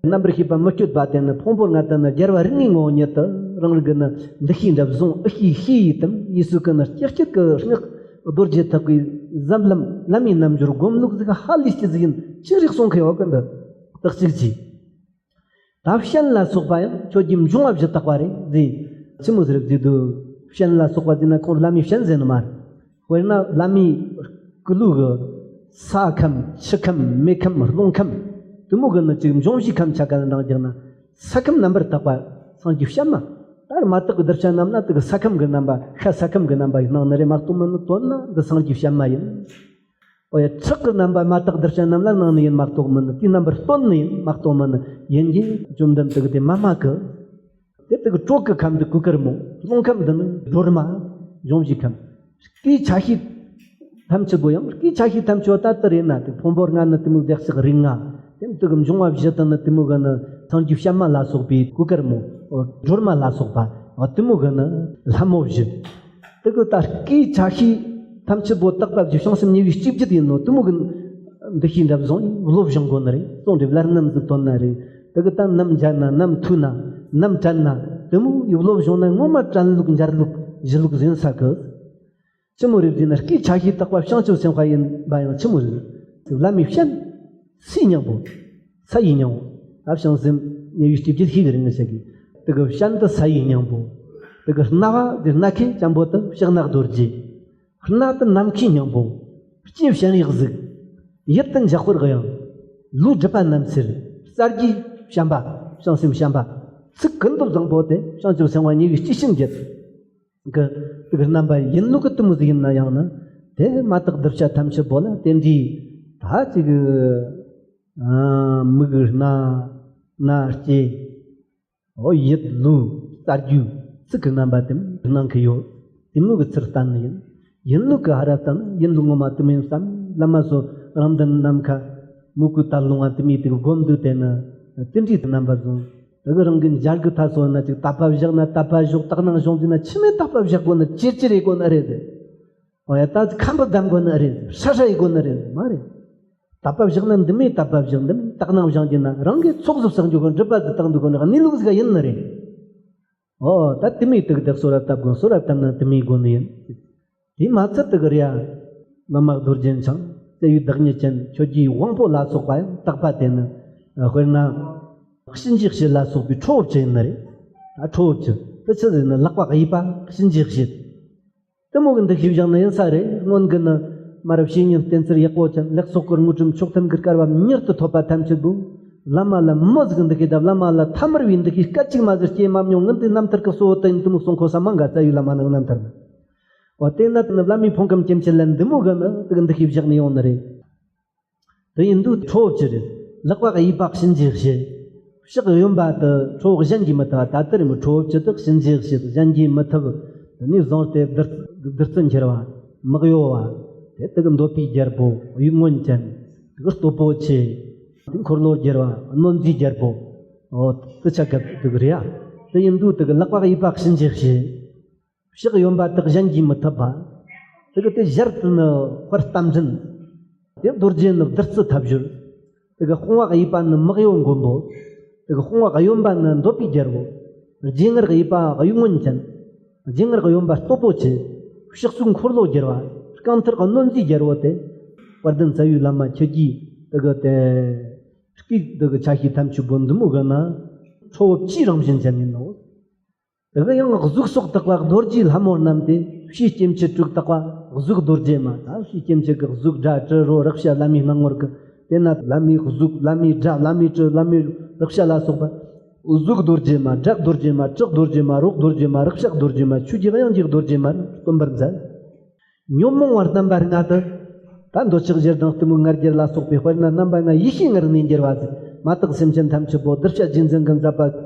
རྣམ་པར་ཤེས་པ་མི་བསྐྱོད་པ་དེ་ནི་ཕུང་པོ་ལྔ་དང་ནི་རྒྱལ་བ་རིགས་ལྔའི་ངོ་བོ་ཉིད་དུ། རང་རིག་གི་ནི་འདུ་ཤེས་འདྲ་བཟུང་ཨུ་ཤེས་ཤེས་ཡིས་དམ། ཡིད་སུ་ཀུན་ནི་སྐྱེ་སྐྱེད་ཀྱི་སྔགས་རྡོ་རྗེ་ཐག་གིས་ཟབ་ལམ་བླ་མའི་རྣལ་འབྱོར་སྒོམ་ལུགས་ཟིག་ཧ་ལས་ཀྱི་ཟིག་ཡིན། ཅི་རིགས་གསུང་མཁན་ཡོད་གི་འདི་དག་ཅིག་གྱིས། ད་བཤན་ལ་སོགས་པ་ཡང་ཁྱོད་ཀྱིས་འབྱུང་བ་བཞི་དག་པ་རེད་ཟེར། ཆི་མོ་ཟེར་ཟེར་དུས། བཤན་ལ་སོགས་པ་ཟེར་ན་ཁོང་བླ་མའི་བཤན་ཟེར་ནི་མ་རེད། དཔེར་ན་བླ་མའི་སྐུ་ལུས་གི་ས་ཁམས་ཆུ་ཁམས་མེ་ཁམས་རླུང་ཁམས་དེ་མོ་གི་ནི་ཅིག་འབྱུང་བཞིའི་ཁམས་ཆ་ག་ལ་འདང་རྒྱག་ན། ས་ཁམས་རྣམ་པར་དག་པ་སངས་རྒྱས་བཤན་མ། ད་མ་དག་གི་གདུལ་བྱ་རྣམས་ལ་དེ་གི་ས་ཁམས་གི་རྣམ་པ་ཤ་ས་ཁམས་གི་རྣམ་པ་ཡི་སྣང་ནི་རེད་མ་གཏོགས་མིན་ནི་དོན་ན་འདི་སངས་རྒྱས་བཤན་མ་ཡིན། ཨོ་ཡ། ཁྲག་གི་རྣམ་པ་མ་དག་གདུལ་བྱ་རྣམས་ལ་སྣང་ནི་ཡིན་མ་གཏོགས་མིན། དེའི་རྣམ་པར་སྟོན་ནི་ཡིན་མ་གཏོགས་མིན། ཡིན་གྱི་བཅོམ་ལྡན་འདས་དེ་མ་སྨྲ་གི། དེ་དག་གི་དྲོད་ཀྱི་ཁམས་དེ་གོས་དཀར་མོ། རླུང་ཁམས་འདི་ནི་སྒྲོལ་མ། འབྱུང་བཞིའི་ཁམས། སྐུའི་ཆ་ཤས་ཐམས་ཅད་པོ་ཡང་། སྐུའི་ཆ་ཤས་ཐམས་ཅད་པོ་ད་ལྟ་རེད་ན་དེ་ཕུང་པོ་ལྔ་ནི་དེ་མོ་བདེ་གཤེགས་རིགས་ལྔ། དེ་དག་གི་འབྱུང་བ་བཞི་དང་ནི་དེ་མོ་གི་ནི་སངས་རྒྱས་བཤན་མ་ལ་སོགས་པའི་གོས་དཀར་མོ། སྒྲོལ་མ་ལ་སོགས་པ་དེ་མོ་གི་ནི་ལྷ་མོ་བཞི། དེ་གི་ད་སྐུའི་ཆ་ཤས་ཐམས་ཅད་པོ་དག་པ་བཞི། བྱང་སེམས་ཉེ་བའི་སྤྱི་རྒྱུད་ཡིན་ནོ། དེ་མོ་གི་འདུ་ཤེས་འདྲ་བཟུང་བློ་སྦྱོང་དགོས་ནི་རེད། གསུང་རེད། བླར་རྣམ་གཟིགས་དོན་ན་རེད། དེ་གི་ད་ནམ་མཇལ་ན་ནམ་ཐོས་ན་ནམ་དྲན་ན་དེ་མོ་ཡི་བློ་སྦྱོང་ན་ངོ་མ་དྲན་ལུགས་འཇལ་ལུགས་ཞི་ལུགས་ཟིན་ས་གི། ཆི་མོ་རེད་ཟེར་ན་སྐུའི་ཆ་ཤས་དག་པ་བྱང་ཆུབ་སེམས་དཔའ་ཡིན་པ་ཡང་ཆི་མོ་རེད། བླ་མའི་བཤན། སའི་སྙིང་པོ། ས་ཡི་སྙིང་པོ། ད་བྱང་སེམས་ཉེ་བའི་སྤྱི་རྒྱུད་ཤེས་གི་རིང་ངི་ཞིག་གི། དེ་གི་བཤན་དེ་ས་ཡི་སྙིང་པོ། དེ་གི་རྣ་བ་དེ་སྣ་ཁའི་ཅན་པོ་དེ་ཕྱག་ན་རྡོ་རྗེ། སྣ་དེ་ནམ་མཁའི་སྙིང་པོ། ལྕེ་བྱིན་རེག་གཟུགས། ཡིད་དེ་འཇམ་དཔལ་དབྱངས། ལུས་སྒྲིབ་པ་རྣམ་སེལ། རྩ་རྒྱུས་བྱམས་པ། བྱང་སེམས་བྱམས་པ། ཚིག་ཀུན་ཏུ་བཟང་པོ་དེ་བྱང་ཆུབ་སེམས་དཔའ་ཉེ་བའི་སྤྱི་བྱིན་གྱི་གི་དེ་གི་རྣམ་པ་ཡིན་ལུགས་གི་དེ་མོ་ཟིག་ཡིན་ན་ཡང་ན། དེ་མ་དག་གདུལ་བྱ་ཐམས་ཅད་པོ་ལ་དེ་འདྲའི་ད་ཅིག་གི་ཨ་མིག་སྣ་སྣ་ལྕེ། འོ་ཡིད་ལུས་རྩ་རྒྱུས་ཚིག་གི་རྣམ་པ་དེ་མོ་སྣང་གི་ཡོད། དེ་མོ་གི་ཚུལ་བསྟན་ནི་ཡིན། ཡིན་ལུགས་གི་ཧ་ར་བསྟན་ན་ཡིན་ལུགས་ངོ་མ་དེ་མོ་ཡིན་བསམ། བླ་མ་ཚོ་རང་དོན་ནམ་མཁའ་མོས་གུས་དར་ལུང་བ་དེ་མོ་དེ་གི་སྒོམ་དུས་དེ་ནི་དེ་འདྲའི་རྣམ་པ་བཟུང་། དེ་གི་རང་གི་འཇའ་གི་མཐའ་སོགས་ན་ཅིག་དད་པ་བཞག་ན་དད་པ་བཞག་དག་སྣང་བཞག་རྒྱུ་ན་ཆི་མོ་དད་པ་བཞག་དགོས་ནི། ཅིར་ཅིར་ཡེད་དགོས་ནི་རེད། འོ་ཡ། ད་ཁམས་པ་བསྡམ་དགོས་ནི་རེད། ཧྲ་ཧྲ་ཡེད་དགོས་ནི་རེད། མ་རེད། དད་པ་བཞག་ན་འདི་མོ་དད་པ་བཞག་འདི་མོ་དག་སྣང་བཞག་རྒྱུ་ན་རང་གི་ཚོགས་ཟིག་བསགས་འགྱོ་གི། སྒྲིབ་པ་ཟིག་དག་འགྱོ་གི། གནས་ལུགས་ཟིག་ཡིན་ནི་རེད། འོ་ད་དེ་མོ་དེ་གི་དེ་གསོལ་བ་བཏབ་དགོས། གསོལ་བ་བཏབ་ན་དེ་མོ་དགོས་ནི་ཡིན། དེ་མ་ཚད་དེ་གི་རེད་ཡ། བླ་མ་རྡོ་རྗེ་འཆང་། རྩ་བའི་བདག་ཉིད་ཅན། ཆོས་ཀྱི་དབང་པོ་ལ་སོགས་པ་ཡང་དག་པ་དེ་ནི། དཔེར་ན། གཤིན་རྗེ་གཤེད་ལ་སོགས་པའི་ཁྲོ་བོ་བཅུ་ཡིན་ནི་རེད། ད་ཁྲོ་བོ་བཅུ་དེ་ཆི་ཟེར་ན་ལག་པ་གཡས་པ་གཤིན་རྗེ་གཤེད། དེ་མོ་གི་འདུ་ཤེས་བཞག་ན་ཡིན་ས་རེད། སྔོན་གི་ནི་མར་བཤེས་གཉེན་བསྟེན་ཚུལ་ཡག་པོ་ཅན། ལེགས་ཚོགས་ཀྱི་དངོས་གྲུབ་མཆོག་ཐུན་གྱི་སྐལ་བ་མྱུར་དུ་ཐོབ་པ་ཐམས་ཅད་པོ། བླ་མ་ལ་མོས་ཟིག་འདུ་ཤེས་དང་བླ་མ་ལ་ཐ་མལ་བའི་འདུ་ཤེས་སྐད་ཅིག་མ་ཟིག་སྐྱེས་མ་མྱོང་། ངན་དེ་རྣམ་ཐར་གི་གཙོ་བོ་དེ་ཡིན། དེ་མོ་གསུང་གོ་ས་མང་ག་རྩ་བའི་བླ་མ་ནང་རྣམ་ཐར་ན། འོ་དེ་ན་དེ་ནི་བླ་མའི་ཕུང་ཁམས་སྐྱེ་མཆེད་ལ་འདི་མོ་གི་ནི་དེ་གི་འདུ་ཤེས་བཞག་ནས་ཡོང་ནི་རེད། དེ་ཡིན་དུས་ཁྲོ་བོ་བཅུ་རེད། ལག་པ་གཡས་པ་གཤིན་རྗེ་གཤེད། ཕྱག་གཡོན་པ་དེ་ཁྲོ་བོ་གཞན་གྱིས་མི་ཐུབ་པ། ད་ལྟ་རེད་མོ། ཁྲོ་བོ་བཅུ་དེ་གཤིན་རྗེ་གཤེད། གཞན་གྱིས་མི་ཐུབ། དེ་ནས་བཟུང་སྟེ་བདུད་བདུད་རྩི་འཁྱིལ་བ། མི་གཡོ་བ། དེ་དེ་གི་འདོད་པའི་རྒྱལ་པོ། གཡུལ་ངོ་ཅན། དེ་གི་སྟོབས་པོ་ཆེ། དེ་འཁོར་ལོ་བསྒྱུར་བ། གནོད་འཚེའི་རྒྱལ་པོ། འོ་དེ་ཆ་ག་དེ་གི་རེད་ཡ། དེ་ཡིན་དུས་དེ་གི་ལག་པ་གཡས་པ་གཤིན་རྗེ་གཤེད། ཕྱག་གཡོན་པ་དག་གཞན་གྱིས་མི་ཐུབ་པ། དེ་གི་དེ་ཞལ་དེ་ནི་དཔལ་རྟ་མགྲིན། དེ་རྡོ་རྗེ་ནི་བདུད་རྩི་ཐབས་བཞུར། དེ་གི་དཔུང་བ་གཡས་པ་ནི་མི་གཡོ་མགོན་པོ། དེ་གི་དཔུང་བ་གཡོན་པ་ནི་འདོད་པའི་རྒྱལ་པོ། རྗེ་ངར་གཡས་པ་གཡུལ་ངོ་ཅན། རྗེ་ངར་གཡོན་པ་སྟོབས་པོ་ཆེ། ཕྱག་གཙུག་འཁོར་ལོ་བསྒྱུར་བ། རྐང་མཐིལ་གནོད་འཚེའི་རྒྱལ་པོ་དེ། དཔལ་ལྡན་རྩ་བའི་བླ་མ་ཁྱེད་ཀྱིས་དེ་གི་དེ། སྐུའི་དེ་གི་ཆ་ཤས་ཐམས་ཅད་པོ་འདི་མོ་གི་ན། ཁྲོ་བོ་བཅུའི་རང་བཞིན་ཅན་ཡིན་ནོ། དེ་གི་ཡང་གཟུགས་སོགས་དག་པ་རྡོ་རྗེའི་ལྷ་མོ་རྣམས་ཏེ། ཕྱིའི་སྐྱེ་མཆེད་དྲུག་དག་པ་གཟུགས་རྡོ་རྗེ་མ། ད་ཕྱིའི་སྐྱེ་མཆེད་ཀྱི་གཟུགས་སྒྲ་དྲི་རོ་རེག་བྱ་བླ་མའི་སྣང་ངོར་གི། དེ་ན་བླ་མའི་གཟུགས་བླ་མའི་སྒྲ་བླ་མའི་དྲི་བླ་མའི་རེག་བྱ་ལ་སོགས་པ། གཟུགས་རྡོ་རྗེ་མ། སྒྲ་རྡོ་རྗེ་མ། དྲི་རྡོ་རྗེ་མ། རོ་རྡོ་རྗེ་མ། རེག་བྱ་རྡོ་རྗེ་མ། ཆོས་ཀྱི་དབྱིངས་ཀྱི་རྡོ་རྗེ་མར་སྟོན་པར་མཛད། ཉོན་མོངས་པ་རྣམ་པ་ལྔ་དེ། ད་འདོད་ཆགས་ཞེ་སྡང་གཏི་མུག་ང་རྒྱལ་ལ་སོགས་པའི་དཔེར་ན་རྣམ་པ་ལྔ་ཡེ་ཤེས་ལྔར་གནས་འགྱུར་བ་ཟེར། མ་དག་སེམས་ཅན་ཐམས་ཅད་པོ་གདུལ་བྱ་རྗེས་འཛིན་གྱི་མཛད་པ་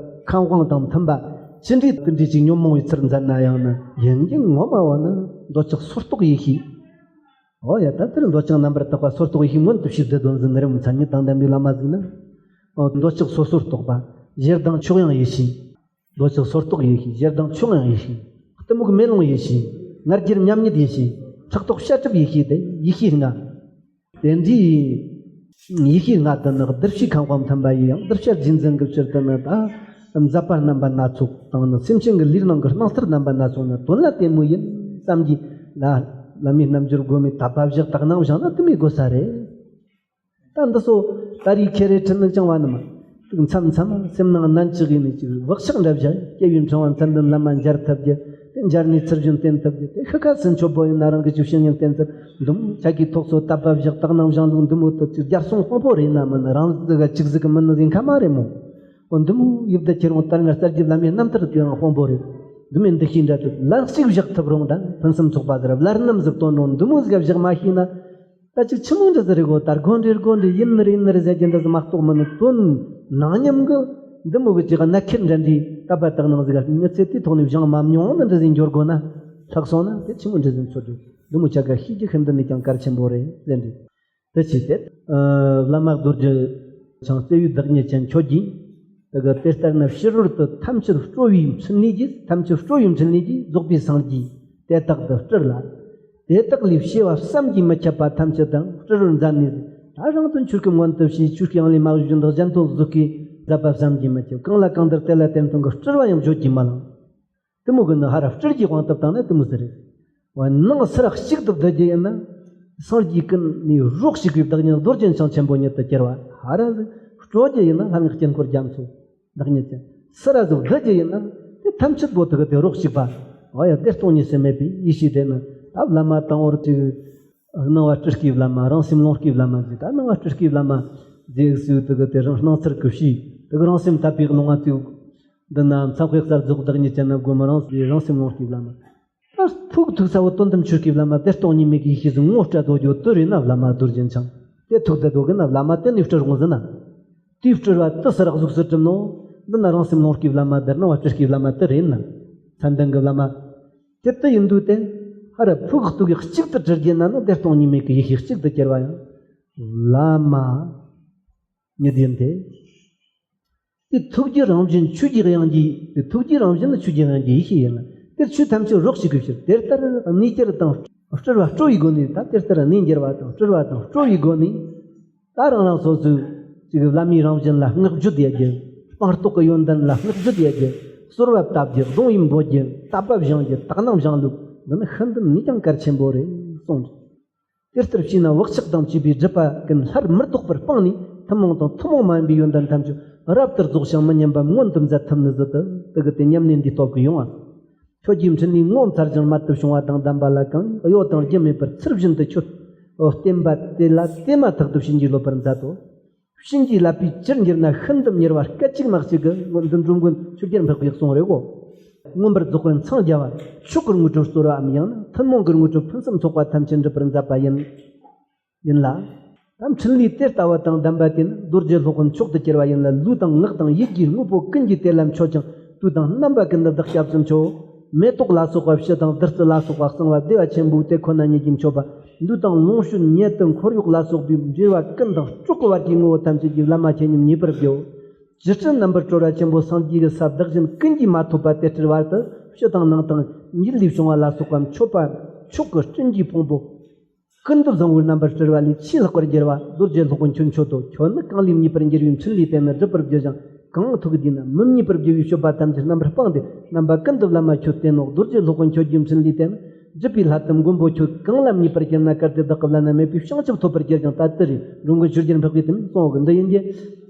ཁམས་དབང་དང་མཐུན་པ་ཅི་འདྲའི་དེ་འདྲའི་ཅིག་ཉོན་མོངས་པའི་ཚུལ་མཛད་ན་ཡང་ནི་ཡིན་གྱི་ངོ་མ་བ་ནི་འདོད་ཆགས་སོར་རྟོག་ཡེ་ཤེས། འོ་ཡ། ད་དེར་འདོད་ཆགས་རྣམ་པར་དག་པ་སོར་རྟོག་ཡེ་ཤེས་མངོན་དུ་ཕྱིར་བསྡུ་དོན་ཟིན་རིམ་མཚན་ཉིད་དང་ལྡན་པའི་བླ་མ་ཟིག་ནི། འོ་འདོད་ཆགས་སོ་སོར་རྟོག་པ། ཞེ་སྡང་ཆོས་དབྱིངས་ཡེ་ཤེས། འདོད་ཆགས་སོར་རྟོག་ཡེ་ཤེས། ཞེ་སྡང་ཆོས་དབྱིངས་ཡེ་ཤེས། གཏི་མུག་མེ་ལོང་ཡེ་ཤེས། ང་རྒྱལ་མཉམ་ཉིད་ཡེ་ཤེས། ཕྲག་དོག་བཤད་སྒྲུབ་ཡེ་ཤེས་ཏེ་ཡེ་ཤེས་ལྔ། དེ་འདྲའི་ ཡེ་ཤེས་ལྔ་དེ་ནི་གདུལ་བྱའི་ཁམས་དབང་མཐུན་པ་ཡིན་ཡང་གདུལ་བྱ་རྗེས་འཛིན་གྱི་ཕྱིར་དུ་ནི་ད་མཛད་པ་རྣམ་པ་སྣ་ཚོགས་དང་ནི་སེམས་ཅན་གྱི་ལུས་ནང་གི་སྣང་ཚུལ་རྣམ་པ་སྣ་ཚོགས་ནི་དོན་ལ་དེ་མོ་ཡིན་བསམ་གྱིས་ལ་བླ་མའི་རྣལ་འབྱོར་སྒོམ་མེད་དད་པ་བཞག་དག་སྣང་བཞག་ན་དེ་མོ་དགོས་ས་རེད། ད་འདི་ཚོ་ད་རེས་ཁེ་རེ་ཁྲིད་ནི་ཅང་བ་ནི་མ། དུག་མཚམས་མཚམས་སེམས་ནང་ནན་ཅིག་ཡིན་ནི་ཅིག་བག་ཆགས་འདྲ་བཞག་སྐྱེ་བའི་འཕྲེང་བ་མཚན་ལྡན་བླ་མ་མཇལ་ཐུབ་རྒྱུ། དེ་མཇལ་ནས་ཚུལ་བཞིན་བསྟེན་ཐུབ་རྒྱུ། དེ་ཤི་ཁ་ཚུན་ཆོད་པོ་ཡིན་ན་རང་གི་ཅིག་བཤེས་གཉེན་བསྟེན་ཚུལ་འདི་མོ་ཆ་གི་ཐོག་ཚོ་དད་པ་བཞག་དག་སྣང་བཞག་ལུགས་འདི་མོ་དུ་ཅིག་རྒྱལ་སོང་དཔང་པོ་རེད་ན་མིན་རང་ཟིག་ག་ཅིག་ཟིག་གི་མིན་ནི་ཟིན་ཁ་མ་རེད་མོ། འོ་འདི་མོ་ཡིབ་ད་ཁྱེད་རང་ལྟར་ན་གསར་གྱི་བླ་མའི་རྣམ་ཐར་དེ་རང་དཔང་པོ་རེད། འདི་མོ་འདི་ཤེས་འདྲ་དུ་ལ་གཅིག་བཞག་ཐུབ་རུང་ད་ཕུན་སུམ་ཚོགས་པ་ཟེར་བླ་རྣམ་ཟིག་བཏོན་རུང་འདི་མོ་ཟིག་བཞག་མ་ཤེས་ན། ད་ཅིག་ཆི་མོ་འདྲ་ཟིག་རེད་གོ་ད་དགོན་འདྲེ་དགོན་འདྲེ་ཡིན་ནི་རེད་ཡིན་ནི་རེད་ཟེར་གྱི་འདྲ་ཟིག་མ་གཏོགས་མིན་ནི་དོན་ནང་མཉམ་གི་འདི་མོ་གི་ཅིག་གནད་ཁེལ་འདྲ་འདྲའི་དད་པ་དག་སྣང་ཟིག་མི་ཚེ་དེའི་ཐོག་ནས་བཞེངས་མ་མྱོང་ནི་འདྲ་ཟིག་འགྱུར་དགོས་ན་ལྷག་སོང་ན་དེ་ཆི་མོ་འདྲ་ཟིག་འཚོལ་འདྲ་འདི་མོ་ཆ་ག་ཤེས་རྒྱུ་ཤིན་ཏུ་ནས་ཀྱང་གལ་ཆེན་པོ་རེད་ཟེར་འདྲ། དེ་བྱས་ཏེ། བླ་མ་རྡོ་རྗེ་འཆང་བརྩེ་བའི་བདག་ཉིད་ཅན་ཁྱོད་ཀྱིས། དེ་གི་དེ་ལྟར་ན་ཕྱི་རོལ་དུ་ཐམས་ཅད་སྤྲོ་བའི་འཕྲིན་ལས་ཀྱིས་ཐམས་ཅད་སྤྲོ་བའི་འཕྲིན་ལས་ཀྱིས་རྫོགས་པའི་སངས་རྒྱས་དེ་དག་ཏུ་སྤྲུལ་ལ། དེ་དག་ལས་བྱེ་བ་བསམ་གྱིས་མི་ཁྱབ་པ་ཐམས་ཅད་དང་སྤྲུལ་པར་མཛད་ནས། ད་རང་དོན་ཆོས་སྐུ་མངོན་དུ་བྱས་ཆོས་སྐུ་ཡང་ལས་མ་བཞུགས་འདི་གཞན་དོན་གཟུགས་སྐུའི་མཛད་པ་བསམ་གྱིས་མི་ཁྱབ། གང་ལ་གང་འདུལ་དེ་ལ་བསྟན་སྟངས་ཀྱི་སྤྲུལ་པ་ཡང་བརྗོད་ཀྱིས་མི་ལང་། དེ་མོ་གི་ནི་ཧ་ར་སྤྲུལ་གྱི་དབང་དུ་བཏང་ན་དེ་མོ་ཟེར་རེད། བ་ནང་སུ་ར་གཅིག་ཏུ་བསྡུ་རྒྱུ་ཡིན་ན། སངས་རྒྱས་ཀུན་ནས་རོ་གཅིག་པའི་བདག་ཉིད་རྡོ་རྗེ་འཆང་ཆེན་པོ་ཉིད་དུ་གྱུར་པ་ཧ་ར་ཟིག་སྤྲོ་རྒྱུ་ཡིན་ན་ལྷ་མིའི་དཀྱིལ་འཁོར་རྒྱ་མཚོ་བདག་ཉིད་ཅན། སུ་ར་ཟིག་བསྡུ་རྒྱུ་ཡིན་ན་དེ་ཐམས་ཅད་པོ་དེ་གི་དེ་རོ་གཅིག་པ། འོ་ཡ་དེ་སྟོང་ཉིད་སུ་མེད་པའི་ཡེ་ཤེས་དེ་ནི་ད་བླ་མ་དང་བོར་ཅིག་སྣང་བ་སྤྲུལ་སྐུའི་བླ་མ་རང་སེམས་ཀློང་སྐུའི་བླ་མ་ཟིག་ད་སྣང་བ་སྤྲུལ་སྐུའི་བླ་མ་ཟིག་སུ་དེ་གི་དེ་རང་སྣང་ཚུལ་གི་ཕྱིས་དེ་གི་རང་སེམས་དག་པའི་ཀློང་བ་དེ། འདི་ན་མཚན་དཔེ་གསར་རྫོགས་བདག་ཉིད་ཅན་ན་སྒོམ་རང་རང་སེམས་ཀློང་སྐུའི་བླ་མ། ད་ཐུགས་ཐུག་ས་བོ་དོན་དམ་ཆོས་སྐུའི་བླ་མ་དེ་སྟོང་ཉིད་མེད་ཀྱི་ཡེ་ཤེས་སུ་ངོ་སྤྲད་དོ་རྒྱུ་དེ་རེད་ན་བླ་མ་རྡོ་རྗེ་འཆང་། དེ་ཐུག་ད་དོ་གི་ན་བླ་མ་དེ་ནས་སྤྲུལ་འོང་ཟིན་ན། དེའི་སྤྲུལ་པ་དེ་སུ་ར་གཟུགས་སུ་གྲུབ་ནོ། འདི་ན་རང་སེམས་ཀློང་སྐུའི་བླ་མ་དེ་སྣང་བ་སྤྲུལ་སྐུའི་བླ་མ་དེ་རེད་ན། མཚན་ལྡན་གྱི་བླ་མ། དེ་དེ་ཡིན་དུས་དེ། ཧ་ར་ཕུག་ཐུག་གི་གཅིག་ཏུ་དྲིལ་རྒྱུ་ན་ནི་དེ་སྟོང་ཉིད་མེད་ཀྱི་ཡེ་ཤེས་གཅིག་ཏུ་གྱུར་པ་ཡང་། བླ་མ། ཉིད་ཡིན་ཏེ། དེ་ཐུགས་རྒྱུད་རང་བཞིན་ཆོས་ཀྱི་དབྱིངས་ཀྱི་དེ་ཐུགས་རྒྱུད་རང་བཞིན་ནི་ཆོས་ཀྱི་དབྱིངས་ཀྱི་ཡེ་ཤེས་ཡིན་ལ། དེར་ཆོས་ཐམས་ཅད་རོ་གཅིག་གི་ཕྱིར་དེ་ལྟར་གནས་གྱུར་དང་སྤྲུལ་པ་སྤྲོ་བའི་སྒོ་ནས་ད་དེ་ལྟར་གནས་གྱུར་པ་དང་སྤྲུལ་པ་དང་སྤྲོ་བའི་སྒོ་ནས། ད་རང་རང་སོ་སོའི་ཅིག་བླ་མའི་རང་བཞིན་ལ་བསྔགས་བརྗོད་ཡེད་རྒྱུ། སྤངས་རྟོགས་ཀྱི་ཡོན་ཏན་ལ་བསྔགས་བརྗོད་ཡེད་རྒྱུ། གསོལ་བ་བཏབ་རྒྱུ་གདུང་བས་འབོད་རྒྱུ་དད་པ་བཞེངས་རྒྱུ་དག་སྣང་བཞེངས་ལུགས་འདི་ནི་ཤིན་ཏུ་ནས་ཀྱང་གལ་ཆེན་པོ་རེད་གསུངས། དེ་ལྟར་བྱས་ན་བག་ཆགས་དང་བཅས་པའི་སྒྲིབ་པ་ཀུན་སླར་མི་ལྡོག་པར་སྤངས་ནས་ཐུན་མོང་དང་ཐུན་མོང་མ་ཡིན་པའི་ཡོན་ཏན་ཐམས་ཅད་རབ་ཏུ་རྫོགས་ཤིང་མི་ཉམས་པ་མངོན་དུ་མཛད་ཐུབ་ནི་ཟིག་ཏུ་དེ་གི་དེ་ཉམས་ལེན་འདི་སྟོབས་ཀྱིས་ཡོང་ང་། ཁྱོད་ཀྱི་འཕྲིན་ལས་ངོ་མཚར་ཞིང་རྨད་དུ་བྱུང་བ་དང་ལྡན་པ་ལ་གང་གཡོ་དང་རྒྱུ་མེད་པར་ཚུལ་བཞིན་དུ་ཁྱོད་བསྟེན་པ་དེ་ལ་དེ་མ་ཐག་ཏུ་བྱིན་གྱིས་རློབ་པར་མཛད་དོ། བྱིན་གྱིས་བརླབས་པའི་ཆུར་འགྱུར་ན་ཤིན་ཏུ་མྱུར་བ་སྐད་ཅིག་མ་གཅིག་གི། འདི་འགྲོ་མགོན་ཆོས་རྒྱལ་འཕགས་པའི་གསུང་རེད་གོ། མངོན་པར་རྫོགས་པའི་མཚང་རྒྱ་བ་མཆོག་གི་དངོས་གྲུབ་སྩོལ་བའམ་ཡང་ན་ཐུན་མོང་གི་དངོས་གྲུབ་ཕུན་སུམ་ཚོགས་པ་ཐམས་ཅད་འགྲུབ་པར་མཛད་པ་ཡིན། ཡིན་ལ། ད་འཕྲིན་ལས་དེ་ལྟ་བ་དང་ལྡན་པ་དེ་ནི་རྡོ་རྗེ་སློབ་དཔོན་མཆོག་ཏུ་གྱུར་པ་ཡིན་ལ། ལུས་དང་ངག་དང་ཡིད་ཀྱི་དངོས་པོ་ཀུན་གྱིས་དེ་ལ་མཆོད་ཅིང་དུས་དང་རྣམ་པ་ཀུན་ཏུ་བདག་སྐྱབས་སུ་མཆིའོ། མེ་ཏོག་ལ་སོགས་པ་བྱི་དང་བདུད་རྩི་ལ་སོགས་པ་གསང་བ་བདེ་བ་ཆེན་པོའི་དེ་ཁོ་ན་ཉིད་ཀྱིས་མཆོད་པ། འདོད་དང་ལོངས་སྤྱོད་ཉེ་དུ་འཁོར་གཡོག་ལ་སོགས་པའི་འབྲེལ་བ་ཀུན་དང་གྲོགས་ཀྱི་བར་གྱི་ངོ་བོ་ཐམས་ཅད་ཀྱི་བླ་མ་ཁྱེད་ཉིད་མཉེས་པར་བགྱིའོ། ཇི་སྲིད་རྣམ་པར་གྲོལ་བ་ཆེན་པོ་སངས་རྒྱས་ཀྱི་ས་བདག་གཞན་ཀུན་གྱིས་མ་ཐོབ་པ་དེ་སྤྲུལ་བར་དུ་ཕྱི་དང་ནང་དང་ཉིད་ལས་བྱུང་བ་ལ་སོགས་པ་མཆོད་པ་མཆོག་གི་སྤྲིན་གྱི་ཕུང་པོ། ཀུན་ཏུ་བཟང་བོའི་རྣམ་པར་སྤྲུལ་པ་ལས་ཆེས་ལྷག་པར་གྱུར་པ་རྡོ་རྗེ་སློབ་དཔོན་ཁྱོད་མཆོད་དོ། ཁྱོད་ནི་གང་ལས་མཉེས་པར་གྱུར་པའི་འཕྲིན་ལས་དེ་ནི་སྒྲུབ་པར་བགྱི་ཞིང་གང་ཐུགས་བསྡུས་ན་མི་མཉེས་པར་བགྱི་བའི་སྤྱོད་པ་ཐམས་ཅད་རྣམ་པར་སྤངས་ཏེ་རྣམ་པ་ཀུན་ཏུ་བླ་མ་ཁྱོད་བསྟེན་ནོ། རྡོ་རྗེ་སློབ་དཔོན་ཁྱོད་ཀྱི་འཕྲིན་ལས་དེ་ནི་སྒྲུབ་པའི་ལྷ་དམ་མགོན་པོ་ཁྱོད་གང་ལ་མཉེས་པར་གྱུར་ན་གལ་ཏེ་བདག་གི་བླ་ན་མེད་པའི་བྱང་ཆུབ་ཐོབ་པར་གྱུར་ཀྱང་ད་དེ་རེད། འགྲོ་མགོན་ཆོས་རྒྱལ་འཕགས་པས་དེ་ནི་གསུངས་གི། འདི་ཡིན་གྱི་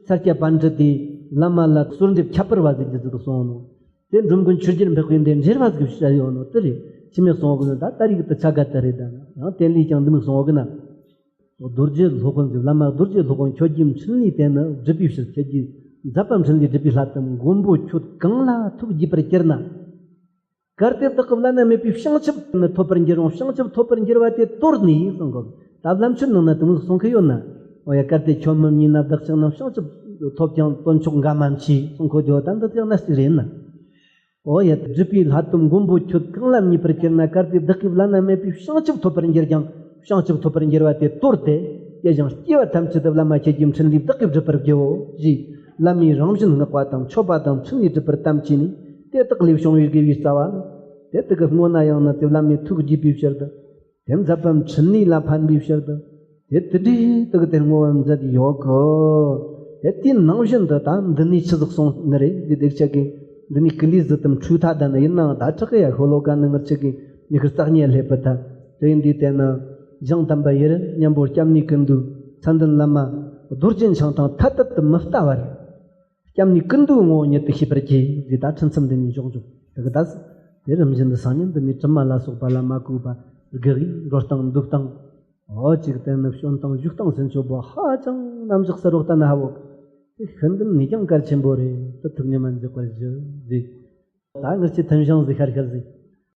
ས་སྐྱ་པཎྜི་ཏས་བླ་མ་ལ་གསོལ་འདེབས་ཁྱད་པར་བ་ཟིག་གི་ཟིག་ཏུ་གསུངས་ནོ། དེ་འགྲོ་མགོན་ཆོས་རྒྱལ་འཕགས་པའི་འདི་འགྲེལ་བ་ཟིག་བཤད་ཡོད་ནོ་དེ་རེད། ཁྱི་མེད་གསུང་གི་ད་ད་རིག་ཏུ་ཆ་ག་ད་རེད། ད་ཡང་དེ་ལས་ཀྱང་འདི་མོ་གསུང་གི་ན། རྡོ་རྗེ་སློབ་དཔོན་ཟིག་བླ་མ་རྡོ་རྗེ་སློབ་དཔོན་ཁྱོད་ཀྱི་འཕྲིན་ལས་དེ་ནི་སྒྲུབ་པའི་ཕྱིར་ཁྱེད་ཀྱི་མཛད་པ་འཕྲིན་ལས་སྒྲུབ་པའི་ལྷ་དམ་མགོན་པོ་ཁྱོད་གང་ལ་ཐུགས་དགྱེས་པར་གྱུར་ན། གལ་ཏེ་བདག་གི་བླ་ན་མེད་པའི་བྱང་ཆུབ་ནི་ཐོབ་པར་འགྱུར་རུང་བྱང་ཆུབ་ཐོབ་པར་འགྱུར་བ་དེ་དོར་ནས་གསུང་གི། ད་བླ་མཆོད་ནང་ན་དེ་མོ་གསུང་གི་ཡོད་ན། འོ་ཡ་གལ་ཏེ་ཁྱོད་མི་མཉེས་ན་བདག་ཅག་རྣམས་བྱང་ཆུབ་ཐོབ་ཀྱང་དོན་མཆོག་འགའ་མ་མཆིས་གསུང་གི་ཡོད། ད་འདི་ཅག་ན་ཅི་རེད་ན། འོ་ཡ། སྒྲུབ་པའི་ལྷ་དམ་མགོན་པོ་ཁྱོད་གང་ལ་མཉེས་པར་གྱུར་ན། གལ་ཏེ་བདག་གི་བླ་ན་མེད་པའི་བྱང་ཆུབ་ཐོབ་པར་འགྱུར་ཀྱང་བྱང་ཆུབ་ཐོབ་པར་འགྱུར་བ་དེ་དོར་ཏེ། སྐྱེ་ཞིང་སྐྱེ་བ་ཐམས་ཅད་དུ་བླ་མ་ཁྱེད་ཀྱི་འཕྲིན་ལས་བདག་གིས་སྒྲུབ་པར་བགྱིའོ་ཞེས་བླ་མའི་རང་བཞིན་བསྔགས་པ་དང་མཆོད་པ་དང་འཕྲིན་ལས་སྒྲུབ་པར་དམ་བཅས་ནས་དེ་དག་ལས་བྱུང་བའི་དགེ་བའི་རྩ་བ་ནི། དེ་དག་གི་སྔོ་ན་ཡང་ན་དེ་བླ་མའི་ཐུགས་དགྱེས་པའི་ཕྱིར་དུ། དེ་མཛད་པ་འཕྲིན་ལས་ལ་ཕན་པའི་ཕྱིར་དུ། དེ་དེ་འདྲའི་དག་དེ་ངོ་བོ་མཛད་ཡོད་གི། དེ་དེའི་ནང་བཞིན་དུ་ད་འདི་ནས་ཆི་ཟིག་སོང་ནི་རེད། འདི་དེ་ཆ་གི་འདི་ནས་ཀི་ལི་ཟི་དམ་འཁྲུག་ཐ་ད་ནི་ཡིན་ནའང་ད་ཁྲག་གི་ཡ་ཤོ་ལོ་ཀ་ནི་ངར་ཆི་གི་མྱི་ཁུར་རྩ་ཉེ་སླེབས་པ་ད། དེ་ཡིན་དུས་དེ་ན་བྱང་དམ་པ་ཡེ་རུ་མཉམ་པོ་སྐྱབས་གནས་ཀུན་འདུས་མཚན་ལྡན་བླ་མ་རྡོ་རྗེ་འཆང་དང་ཐ་དད་དུ་མི་ལྟ་བར། སྐྱབས་གནས་ཀུན་འདུས་ངོ་བོ་ཉིད་དུ་ཤེས་པར་གྱིས་ཟེར། ད་ཁྲིད་མཚམས་འདི་ནས་འཇོག་འཇོག་དེ་གི་ད་དེ་རིམ་བཞིན་དུ་སང་ཉིན་འདི་ནས་གྲིབ་མ་ལ་སོགས་པ་ལ་མ་གོས་པ་དགག་གི་འགྲོ་སྟངས་འདུག་སྟངས། འོ་གཅིག་དེ་ནི་བྱོན་སྟངས་བཞུགས་སྟངས་སུ་འཆོལ་པོ་ཧ་ཅང་རྣམ་གཞག་གསལ་བོ་ལྟ་ན་ཧ་བོ། དེ་ཤིན་ཏུ་ནས་ཀྱང་གལ་ཆེན་པོ་རེད། དེ་ཐུགས་ཉམས་མ་འཛེགས་པར་ཞུ་ཟེར། ད་ངར་ཆི་ཐུན་བཞེངས་ཟིག་ཤར་ཤར་ཟིག